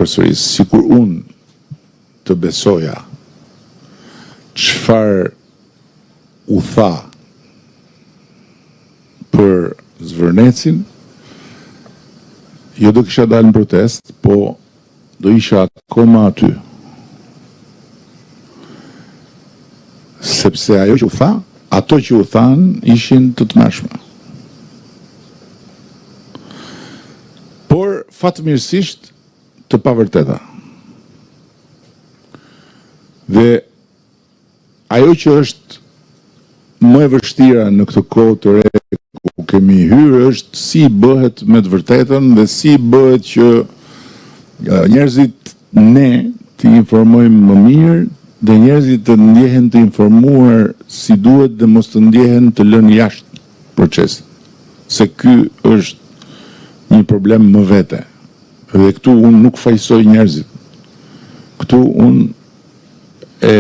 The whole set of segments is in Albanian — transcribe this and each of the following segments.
përsëris, sikur unë të besoja çfarë u tha për Zvërnecin, jo do kisha dalë në protestë, po do isha akoma aty. Sepse ajo që u tha, ato që u thanë ishin të tmerrshme. Por fatmirësisht të pavërteta. Dhe ajo që është më e vështira në këtë kohë të re ku kemi hyrë është si bëhet me të vërtetën dhe si bëhet që njerëzit ne t'i informojmë më mirë dhe njerëzit të ndjehen të informuar si duhet dhe mos të ndjehen të lënë jashtë procesit. Se ky është një problem më vete. Dhe këtu unë nuk fajësoj njerëzit. Këtu unë e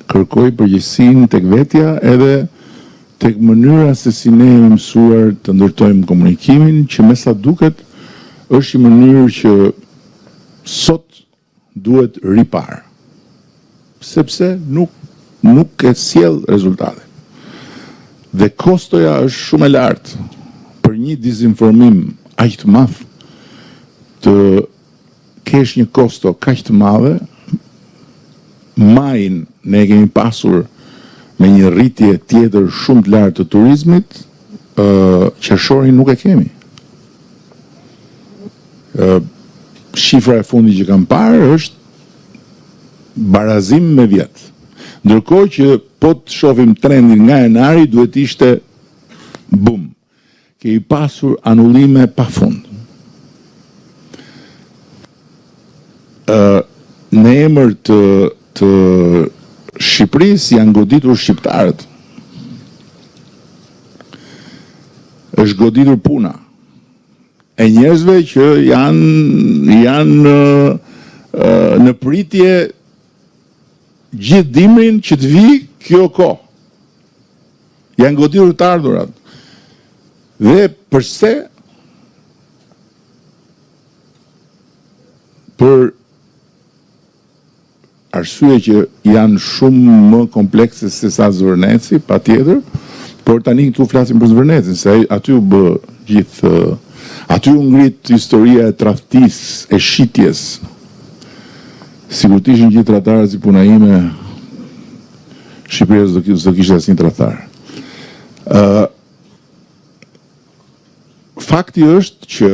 kërkoj përgjegjësinë tek vetja edhe tek mënyra se si ne jemi mësuar të ndërtojmë komunikimin, që me sa duket është një mënyrë që sot duhet riparë. Sepse nuk nuk e sjell rezultatin. Dhe kostoja është shumë e lartë për një dizinformim aq të madh të kesh një kosto kaq të madhe, majin ne e kemi pasur me një rritje tjetër shumë të lartë të turizmit, qershorin nuk e kemi. Shifra e fundit që kam parë është barazim me vjet. Ndërkohë që po të shohim trendin nga janari duhet të ishte bum. Kemi pasur anullime pa fund. Ë në emër të të Shqipërisë janë goditur shqiptarët. Është goditur puna e njerëzve që janë janë në në pritje gjithë dimrin që të vijë kjo kohë. Janë goditur të ardhurat. Dhe përse për arsye që janë shumë më komplekse se sa Zvërneci, patjetër, por tani këtu flasim për Zvërnecin, se aty u bë gjithë aty u ngrit historia e tradhtisë, e shitjes. Sikur të ishin gjithë tradhtarët si puna ime, Shqipëria s'do kishte asnjë tradhtar. Ë fakti është që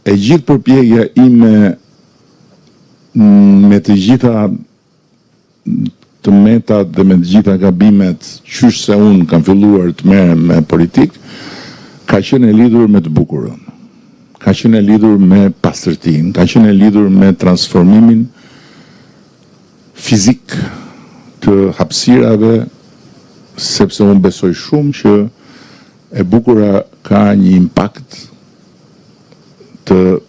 e gjithë përpjekja ime me të gjitha të metat dhe me të gjitha gabimet qysh se unë kam filluar të merrem me politikë, ka qenë e lidhur me të bukurën, ka qenë e lidhur me pastërtinë, ka qenë e lidhur me transformimin fizik të hapësirave, sepse unë besoj shumë që e bukura ka një impakt të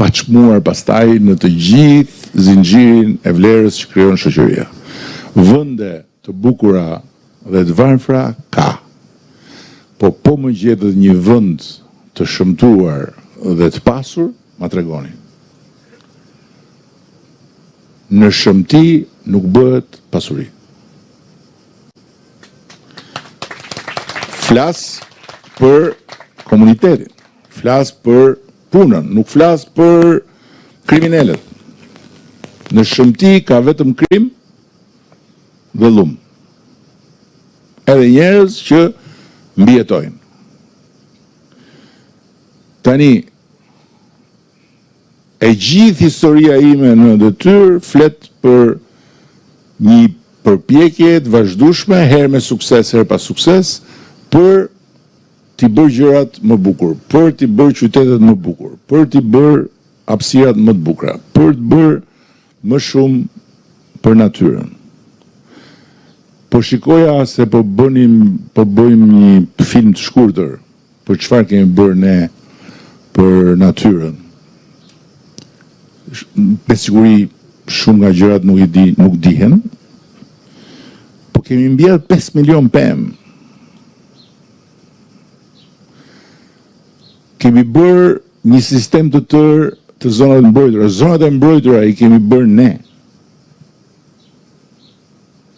paçmuar pastaj në të gjithë zinxhirin e vlerës që krijon shoqëria. Vende të bukura dhe të varfra ka. Po po më gjetët një vend të shëmtuar dhe të pasur, ma tregoni. Në shëmti nuk bëhet pasuri. Flas për komunitetin, flas për punën, nuk flas për kriminelët. Në shëmti ka vetëm krim dhe llum. Edhe njerëz që mbijetojnë. Tani, e gjithë historia ime në detyrë flet për një përpjekje të vazhdueshme, herë me sukses, herë pa sukses, për t'i bërë gjërat më bukur, për t'i bërë qytetet më bukur, për t'i bërë hapësirat më të bukura, për të bërë më shumë për natyrën. Po shikoja se po bënim, po bëjmë një film të shkurtër për çfarë kemi bërë ne për natyrën. Me siguri shumë nga gjërat nuk i di, nuk dihen. Po kemi mbjellë 5 milion pemë. Kemi bërë një sistem të tërë të zonave të mbrojtura. Zonat e mbrojtura i kemi bërë ne.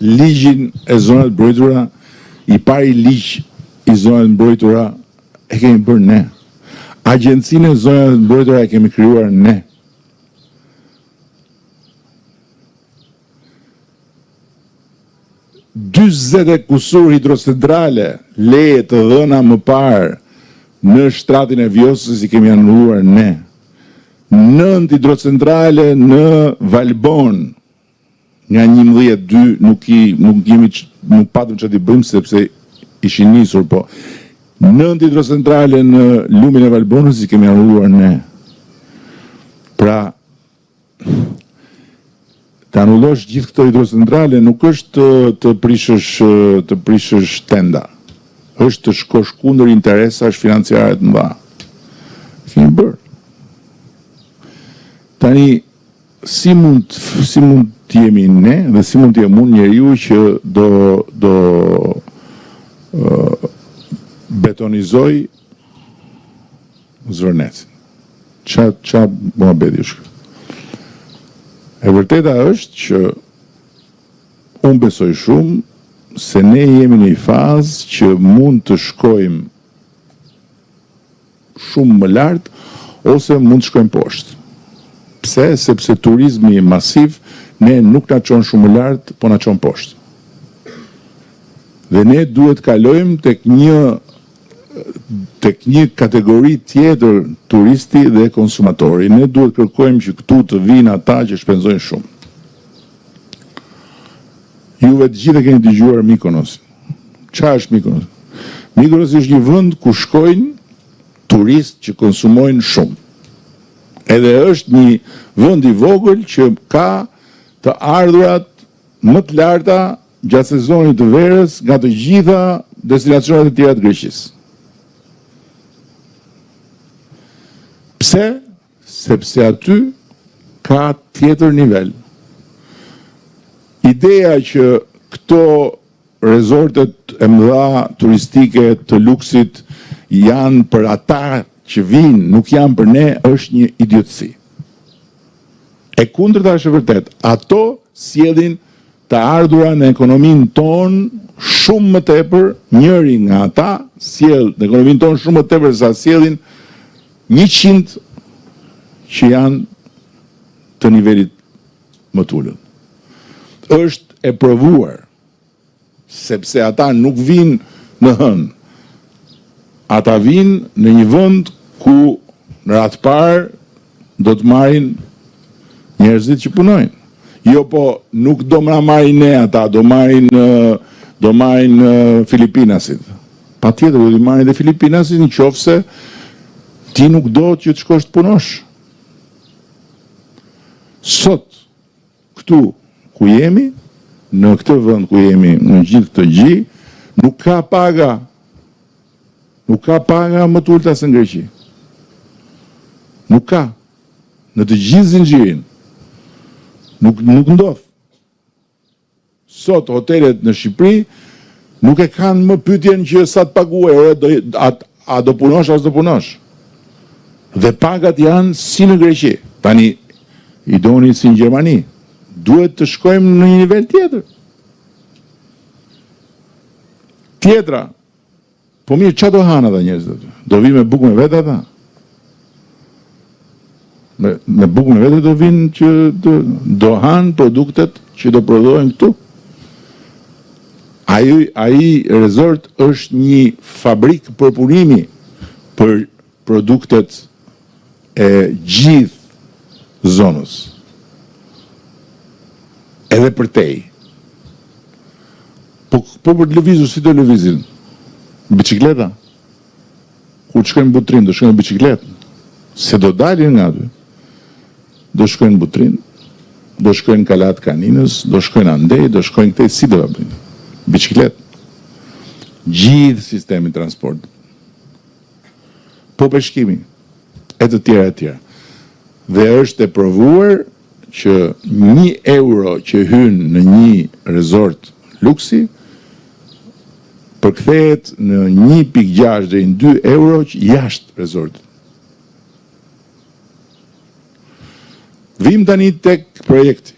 Ligjin e zonave të mbrojtura, i pari ligj i zonave të mbrojtura e kemi bërë ne. Agjencinë e zonave të mbrojtura e kemi krijuar ne. 40 e kusur hidrocentrale leje të dhëna më parë në shtratin e Vjosës i kemi anuluar ne. 9 hidrocentrale në Valbonë nga 11 2 nuk i nuk jemi nuk patëm çfarë t'i bëjmë sepse ishin nisur po 9 hidrocentrale në lumin e Valbonës i kemi anuluar ne. Pra Të anullosh gjithë këto hidrocentrale nuk është të, të prishësh të prishësh tenda. Është të shkosh kundër interesash financiare të mëdha. Kemi bërë. Tani si mund si mund të jemi ne dhe si mund të jem unë njeriu që do do uh, betonizoj Zvërnecin. Ça ça muhabeti është ky? E vërteta është që unë besoj shumë se ne jemi në një fazë që mund të shkojmë shumë më lart ose mund të shkojmë poshtë. Pse? Sepse turizmi masiv ne nuk na çon shumë më lart, po na çon poshtë. Dhe ne duhet të kalojmë tek një tek një kategori tjetër turisti dhe konsumatori. Ne duhet kërkojmë që këtu të vijnë ata që shpenzojnë shumë. Juve të gjithë e keni dëgjuar Mykonosin. Ça është Mykonos? Mykonos është një vend ku shkojnë turistë që konsumojnë shumë. Edhe është një vend i vogël që ka të ardhurat më të larta gjatë sezonit të verës nga të gjitha destinacionet e tjera të Greqisë. Pse? Sepse aty ka tjetër nivel. Ideja që këto rezortet e mëdha turistike të luksit janë për ata që vijnë, nuk janë për ne, është një idiotësi. E kundërta është e vërtetë. Ato sjellin të ardhura në ekonominë tonë shumë më tepër, njëri nga ata sjell në ekonominë tonë shumë më tepër sa sjellin 100 që janë të nivelit më të ulët. Është e provuar sepse ata nuk vijnë në hënë. Ata vijnë në një vend ku në radhë të parë do të marrin njerëzit që punojnë. Jo po nuk do na marrin ne ata, do marrin do marrin filipinasit. Patjetër do t'i marrin dhe filipinasit në qoftë se ti nuk do që të shkosh të punosh. Sot Këtu ku jemi, në këtë vend ku jemi, në gjithë këtë gji, nuk ka paga, nuk ka paga më të ulëta se në Greqi. Nuk ka. Në të gjithë zinxhirin. Nuk, nuk ndodh. Sot hotelet në Shqipëri nuk e kanë më pyetjen që sa të paguaj, ore do a, a do punosh a s'do punosh. Dhe pagat janë si në Greqi. Tani i doni si në Gjermani. Duhet të shkojmë në një nivel tjetër. Tjetra, Po mirë, ça do hanë ata njerëzit aty? Do vinë me bukë me vete ata? Me, me bukë me vete do vinë që do, do hanë produktet që do prodhohen këtu. Ai, ai resort është një fabrikë përpunimi për produktet e gjithë zonës. Edhe përtej. Po, po për të lëvizur, si do lëvizin? Bicikleta? Kur të shkojnë në Butrint, do shkojnë në bicikletë. Se do dalin nga aty. Do shkojnë në Butrint, do shkojnë në Kala të Kaninës, do shkojnë andej, do shkojnë këtej, si do ta bëjnë? Bicikletë. Gjithë sistemi transportit. Po peshkimi, e të tjera e tjera. Dhe është e provuar që një euro që hyn në një resort luksi, përkthehet në 1.6 deri në 2 euro jashtë resortit. Vijmë tani tek projekti.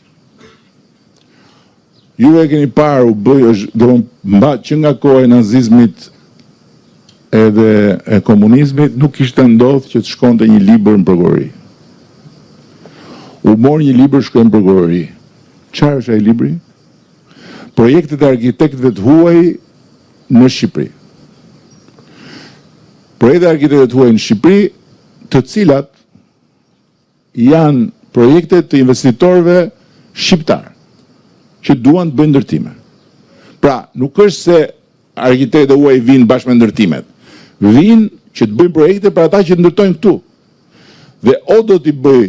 Ju e keni parë, u bë, është, do mba, që nga koha e nazizmit edhe e komunizmit, nuk kishte ndodhë që të shkonte një libër në prokurori. U mor një libër, shkoi në prokurori. Çfarë është ai libri? Projektet e arkitektëve të huaj në Shqipëri. Projektet e arkitektëve të huaj në Shqipëri, të cilat janë projekte të investitorëve shqiptarë që duan të bëjnë ndërtime. Pra, nuk është se arkitektët e huaj vijnë bashkë me ndërtimet. Vijnë që të bëjnë projekte për ata që ndërtojnë këtu. Dhe o do t'i bëj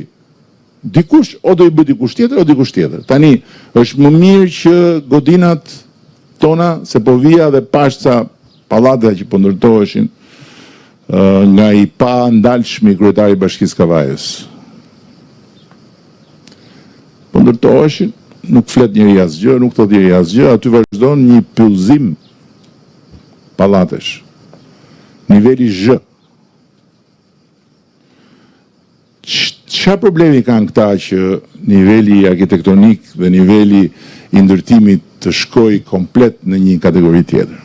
dikush, o do i bëj dikush tjetër, o dikush tjetër. Tani, është më mirë që godinat tona, se po vija dhe pashë ca pallate që po ndërtoheshin nga i pandalshmi kryetari i Bashkisë Kavajës. Po ndërtoheshin, nuk flet njeri asgjë, nuk thotë njeri asgjë, aty vazhdon një pyllzim pallatesh. Niveli Zh. Çfarë problemi kanë këta që niveli arkitektonik dhe niveli i ndërtimit të shkojë komplet në një kategori tjetër?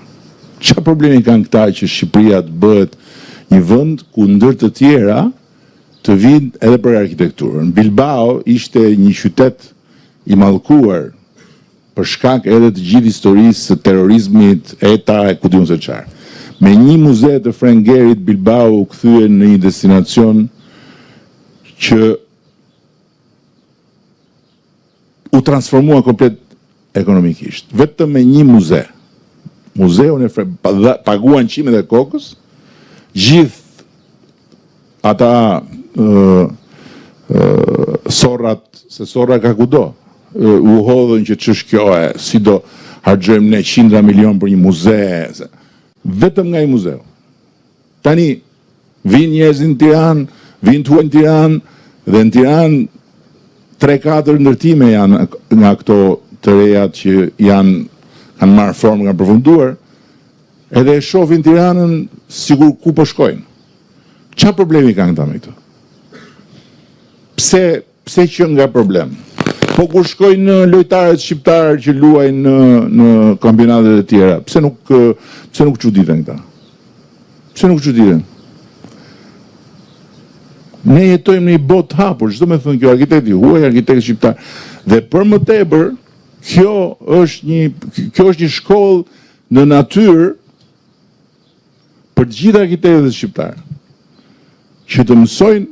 Çfarë problemi kanë këta që Shqipëria të bëhet një vend ku ndër të tjera të vinë edhe për arkitekturën? Bilbao ishte një qytet i mallkuar për shkak edhe të gjithë historisë së terrorizmit, ETA e ku di unë se çfarë. Me një muze të Frank Gehryt, Bilbao u kthye në një destinacion që u transformua komplet ekonomikisht. Vetëm me një muze. Muzeun e Frank, paguan qimet e kokës, gjithë Ata sorrat, se sorra ka kudo, u hodhën që ç'është kjo e si do harxhojmë ne qindra milion për një muze, vetëm nga ai muzeu. Tani vijnë njerëzit në Tiranë, vijnë të huaj në Tiranë dhe në Tiranë 3-4 ndërtime janë nga këto të rejat që janë kanë marrë formë, kanë përfunduar, edhe e shohin Tiranën sikur ku po shkojnë. Ça problemi kanë këta me këtë? Pse, pse që nga problem? Po kur shkojnë lojtarët shqiptarë që luajnë në, në kampionatet e tjera, pse nuk, pse nuk çuditen këta? Pse nuk çuditen? Ne jetojmë në një botë të hapur, ç'do me thënë kjo arkitekti i huaj, arkitekti shqiptar. Dhe për më tepër, kjo është një, kjo është një shkollë në natyrë për të gjithë arkitektët shqiptarë, që të mësojnë,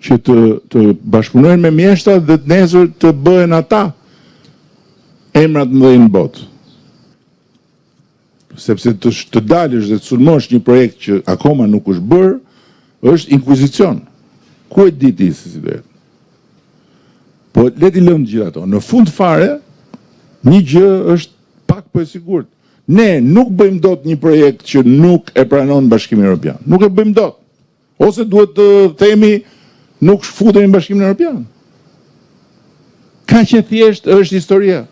që të, të bashkëpunojnë me mjeshtrat dhe të nesër të bëhen ata emra të mëdhenj në botë. Sepse të, të dalësh dhe të sulmosh një projekt që akoma nuk është bërë, është inkuizicion. Ku e di ti se si do jetë? Po le t'i lëmë të gjitha ato. Në fund fare, një gjë është pak po e sigurt. Ne nuk bëjmë dot një projekt që nuk e pranon Bashkimi Evropian. Nuk e bëjmë dot. Ose duhet të themi nuk futemi në Bashkimin Evropian. Kaq e thjeshtë është historia.